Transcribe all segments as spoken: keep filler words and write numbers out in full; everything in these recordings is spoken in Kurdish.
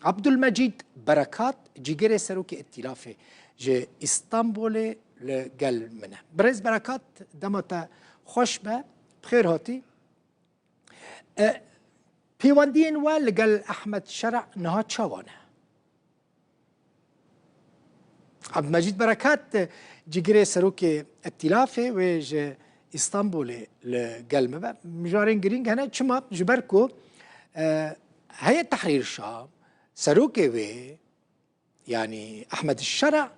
Abdulmecîd Berekat, cîgirê serokê Îtîlafê ji Îstanbulê li gel min e. Birêz Berekat, dema te xweş be, bi xêr hatî. E, pêwendiyên we li gel Ehmed Şer'a niha çawa ne? Abdulmecîd Berekat, cîgirê serokê Îtîlafê, wê ji Îstanbulê li gel me be. Mijarên girîng hene, çima? Ji ber ku, e, Heyet Tehrîr Şam, serokê wê, yanî Ehmed Şer'a,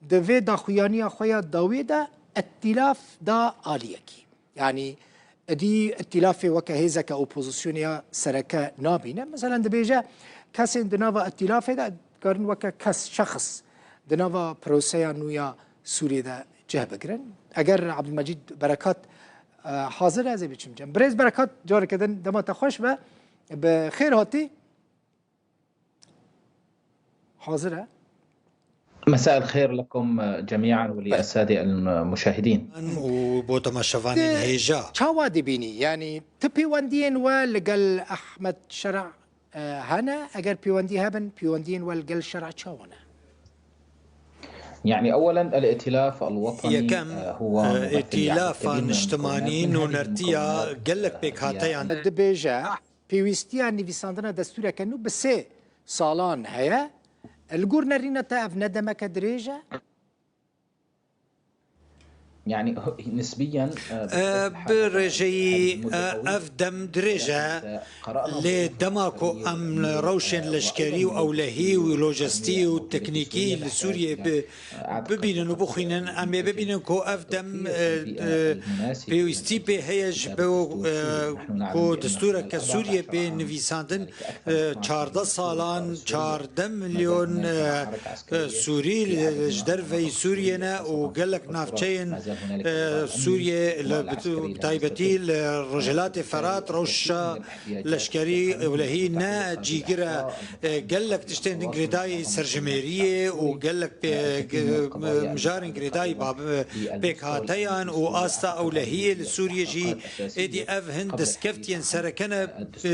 di vê daxuyaniya xwe ya dawiyê de Îtîlaf da aliyekî. Yanî êdî Îtîlafê weke hêzeke opozisyonê ya sereke nabîne. Meselen dibêje, kesên di nava Îtîlafê de dikarin weke kes, şexs, di nava proseya nû ya Sûriyê de cih bigirin. Eger Abdulmecîd Berekat, e, hazir e, ez ê biçim cem. Birêz Berekat, careke din dema te xweş be, bi xêr hatî. Hazir e? مساء الخير لكم جميعا وللسادة المشاهدين. û bo temaşevanên hêja. Çawa dibînî? Yanî ti pêwendiyên we li gel Ehmed Şer'a, e, hene? Eger pêwendî hebin, pêwendiyên we li gel Şer'a çawa ne? يعني أولا الائتلاف الوطني، Yekem, e, Îtîlafa Niştimanî nûnertiya gelek pêkhateyan. Dibêje, pêwîstiya nivîsandina destûreke nû bi sê salan heye. Li gor nerîna te ev ne demeke dirêj e? يعني نسبيا، e, bi rêjeyî, e, ev dem dirêj e. Lê dema ku em rewşên leşkerî û ewlehî û lojistî û teknîkî li Sûriyê bi bibînin û bixwînin, em ê bibînin ku ev dem, e, e, pêwîstî pê heye ji bo, e, ku destûreke Sûriyê bê nivîsandin, e, çardeh salan, çardeh milyon, e, e, Sûrî li, ji derveyî Sûriyê ne û gelek navçeyên, e, Sûriyê li, bi taybetî li Rojhilatê Ferat rewşa leşkerî ewlehî ne cîgir e. E, gelek tiştên din girêdayî serjimêriyê û gelek pê-, g-, mijarên girêdayî bab-, pêkhateyan û asta ewlehiyê li Sûriyê jî êdî ev hin destkeftiyên sereke ne, e,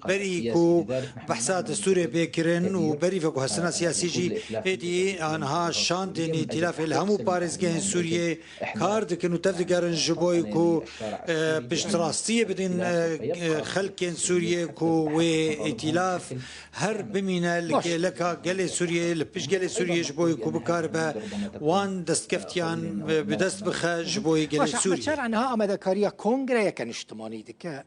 berî ku behsa destûrê bê kirin û berî veguhestina siyasî jî êdî anha şandên îtîlafê li hemû parêzgehên Sûriyê kar dikin û tevdigerin ji bo ku, e, piştrastiyê bidin, e, e, xelkên Sûriyê ku wê îtîlaf her bimîne li kêleka gelê Sûriyê, li pişt gelê Sûriyê ji bo ku bikaribe wan destkeftiyan bi, bi dest bixe ji bo gelê Sûriyê. Baş, Ehmed Şer'a niha amadekariya kongreyeke niştimanî dike.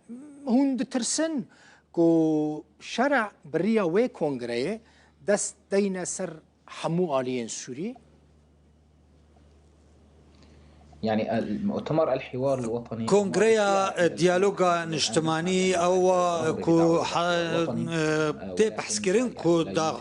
Hûn ditirsin ku Şer'a bi riya wê kongreyê dest deyne ser hemû aliyên Sûrî? يعني المؤتمر الحوار الوطني Kongreya, e, diyaloga niştimanî ew e ku ha-, e, tê behskirin ku da-,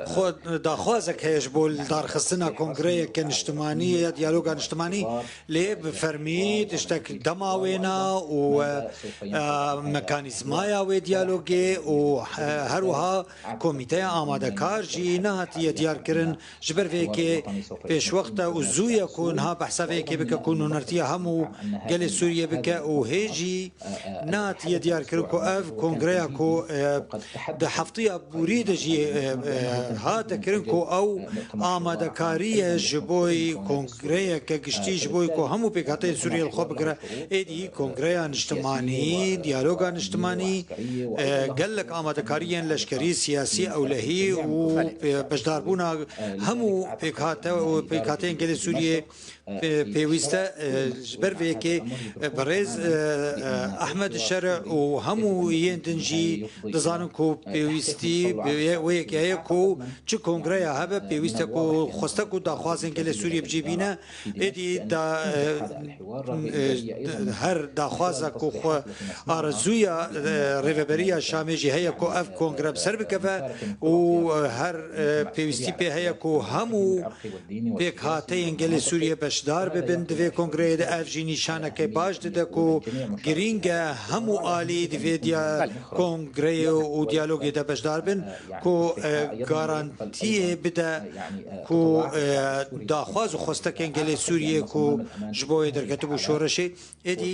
xwe-, daxwazek heye ji bo lidarxistina kongreyeke niştimanî ya diyaloga niştimanî, lê bi fermî tiştek dema wêna û, e, e, mekanîzmaya wê diyalogê û, e, her wiha Komîteya amadekar jî nehatiye diyarkirin, ji ber vê yekê pêşwext e û zû ye ku niha behsa vê yekê bike ku nûnertiya hemû gelê Sûriyê bike û hê jî nehatiye diyarkirin ku ev kongreya ku, e, di heftiya borî de jî, e, e, hate kirin ku ew amadekariye ji bo kongreyeke giştî ji bo ku hemû pêkhateyên Sûriyê li xwe bigire. Êdî kongreya niştimanî, diyaloga niştimanî, e, gelek amadekariyên leşkerî, siyasî, ewlehî û, e, beşdarbûna hemû pêkhate û pêkhateyên gelê Sûriyê, e, pêwîst e, e, ji ber vê yekê, e, birêz, e, e, Ehmed Şer'a û hemû yên din jî dizanin ku pêwîstî bi wê yekê heye ku çi kongreya hebe pêwîst e ku xweste ku daxwazên gelê Sûriyê bi cî bîne. Êdî da, e, e, her daxwaza ku xwe arezûya, e, Rêveberiya Şamê jî heye ku ev kongre bi ser bikeve û, e, her, e, pêwîstî pê heye ku hemû pêkhateyên gelê Sûriyê beşdar bibin di Vê kongreyê de ev jî nîşaneke baş dide ku girîng e hemû alî di vê diya kongreyê û diyalogê de beşdar bin, ku, e, garantiyê bide ku, e, daxwaz û xwestekên gelê Sûriyê ku ji bo wê derketibû şoreşê, êdî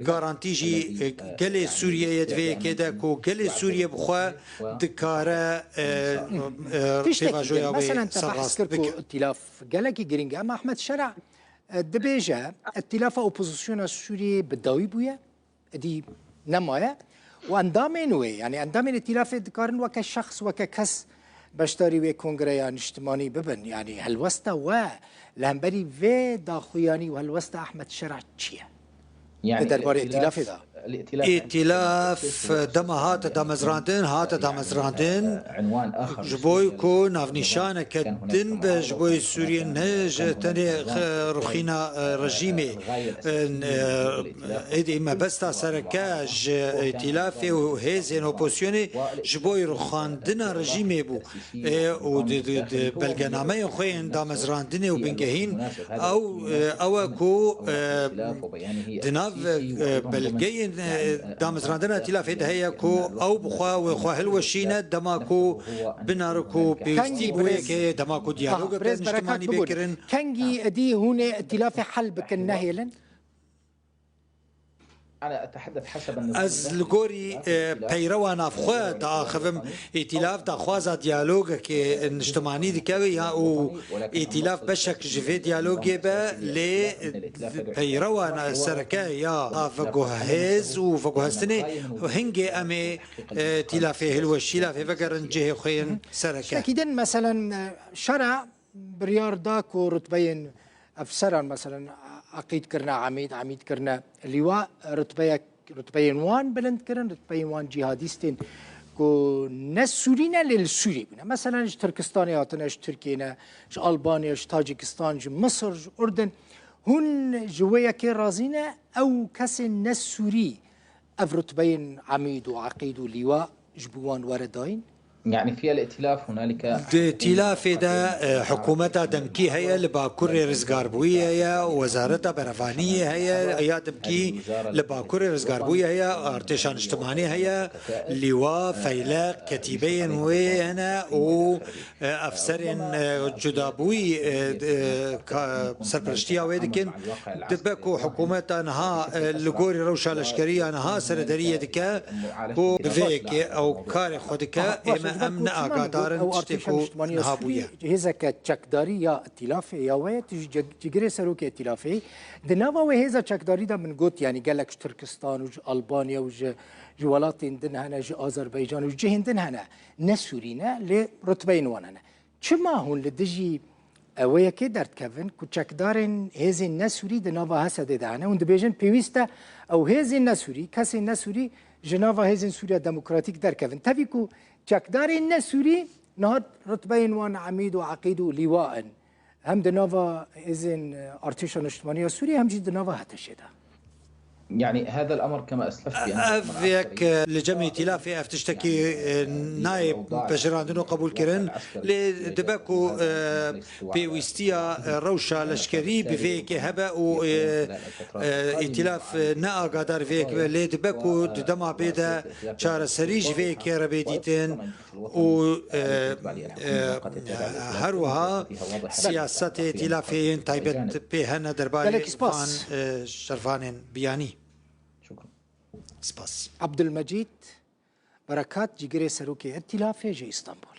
garantî jî, e, gelê Sûriyê ye di vê yekê de ku gelê Sûriyê bi xwe dikare, e, e, Tiştekî pêvajoya din, wê mesela te behs serrast kir ku bike. Îtîlaf gelekî girîng e, em Ahmed Şera, e, dibêje, îtîlafa opozisyona Sûriyê bi dawî bûye, êdî nemaye û endamên wê, yanî endamên îtîlafê dikarin weke şexs, weke kes beşdarî wê kongreya niştimanî bibin. Yanî helwesta we li hemberî vê daxuyanî û helwesta Ahmed Şera çi ye? Li derbarê îtîlafê de. Îtîlaf dema hate damezrandin, hate damezrandin ji bo ku navnîşaneke din be ji bo Sûriyê, ne ji tenê xe-, rûxîna, e, rejîmê. E, êdî mebesta sereke ji îtîlafê û hêzên opozisyonê ji bo rûxandina rejîmê bû. E, û di, di, di belgenameyên xwe yên damezrandinê û bingehîn, ew, e, ew e ku, e, di nav, e, belgeyên, e, damezrandina îtîlafê de heye ku ew bi xwe wê xwe hilweşîne, dema ku binare ku pêwîstî Kengî bi wê birêz, yekê, dema ku ah, diyaloga birêz Berekat niştimanî bê bibûn. Kirin. Kengî êdî hûn ê îtîlafê hel bikin, nehêlin? Ez li gorî, e, peyrewa navxwe diaxivim, îtîlaf daxwaza diyalogekê niştimanî dike ya û îtîlaf beşek ji vê diyalogê be, lê peyrewa na-, sereke ya veguhêz û veguhestinê hingê em ê, e, îtîlafê hilweşî, îtîlafê vegerin cihê xwe yên sereke. Tiştekî din, meselen, e, Şera biryar da ku rutbeyên efseran, meselen, Eqîd kirine Emîd, Emîd kirine Lîwa, rutbeyek, rutbeyên wan bilind kirin, rutbeyên wan cîhadîstên ku ne Sûrî ne lê li Sûriyê bûne. Meselen, ji Tirkistanê hatine, ji Tirkiyê ne, ji Albanya, ji Tacikistan, ji Misir, ji Urdin. Hûn ji wê yekê razî ne? Ew kesên ne Sûrî ev rutbeyên Emîd û Eqîd û Lîwa ji bo wan were dayîn? يعني في الائتلاف هنالك Di îtîlafê de, e, hikûmeta demkî heye, li Bakurê rizgarbûyî heye, Wezareta Berevaniyê heye, ya demkî li Bakurê rizgarbûyî heye, artêşa niştimanî heye, lîwa, feylek, ketîbeyên wê hene û, e, efserên, e, cudabûyî, e, e, ka-, serpiriştiya wê dikin. Dibe ku hikûmeta niha, e, li gorî rewşa leşkerî ya niha serederiyê dike, ku bi vê yekê ew karê xwe dike, ê me em ne agadar in tiştê ku niha bûye. Hêzeke çekdarî ya îtîlafê ya we ye, tu ji ceg-, cigirê serokê îtîlafê yî. Di nava wê hêza çekdarî de min got, yanî gelek ji Tirkistan û ji Albanya û ji, ji welatên din hene, ji Azerbaycan û ji cihên din hene. Ne Sûrî ne, lê rutbeyên wan hene. Çima hûn li dijî, e, wê yekê derdikevin ku çekdarên hêzên ne Sûrî di nava H S D'ê de hene? Hûn dibêjin pêwîst e ew hêzên ne Sûrî, kesên ne Sûrî ji nava hêzên Sûriya Demokratîk derkevin. Tevî ku çekdarên ne Sûrî niha rutbeyên wan Emîd û Eqîd û Lîwa in. Hem di nava hêzên, e, Artêşa Niştimanî ya Sûriyê hem jî di nava H T Ş'ê de. يعني هذا الأمر كما أسلفت بأن Ev yek, e, li cem îtîlafê ev tiştekî, e, nayê pejirandin û qebûlkirin, lê dibe ku, e, pêwîstiya, e, rewşa leşkerî bi vê yekê hebe û, e, e, îtîlaf, e, ne agadar vê yekê be, lê dibe ku di dema bê de çareserî ji vê yekê re bê dîtin. û, e, e, her wiha siyasetê îtîlafê yên taybet pê hene derbarê van, e, şervanên biyanî. Spas. Abdulmecîd Berekat, cîgirê serokê îtîlafê ji Îstanbul.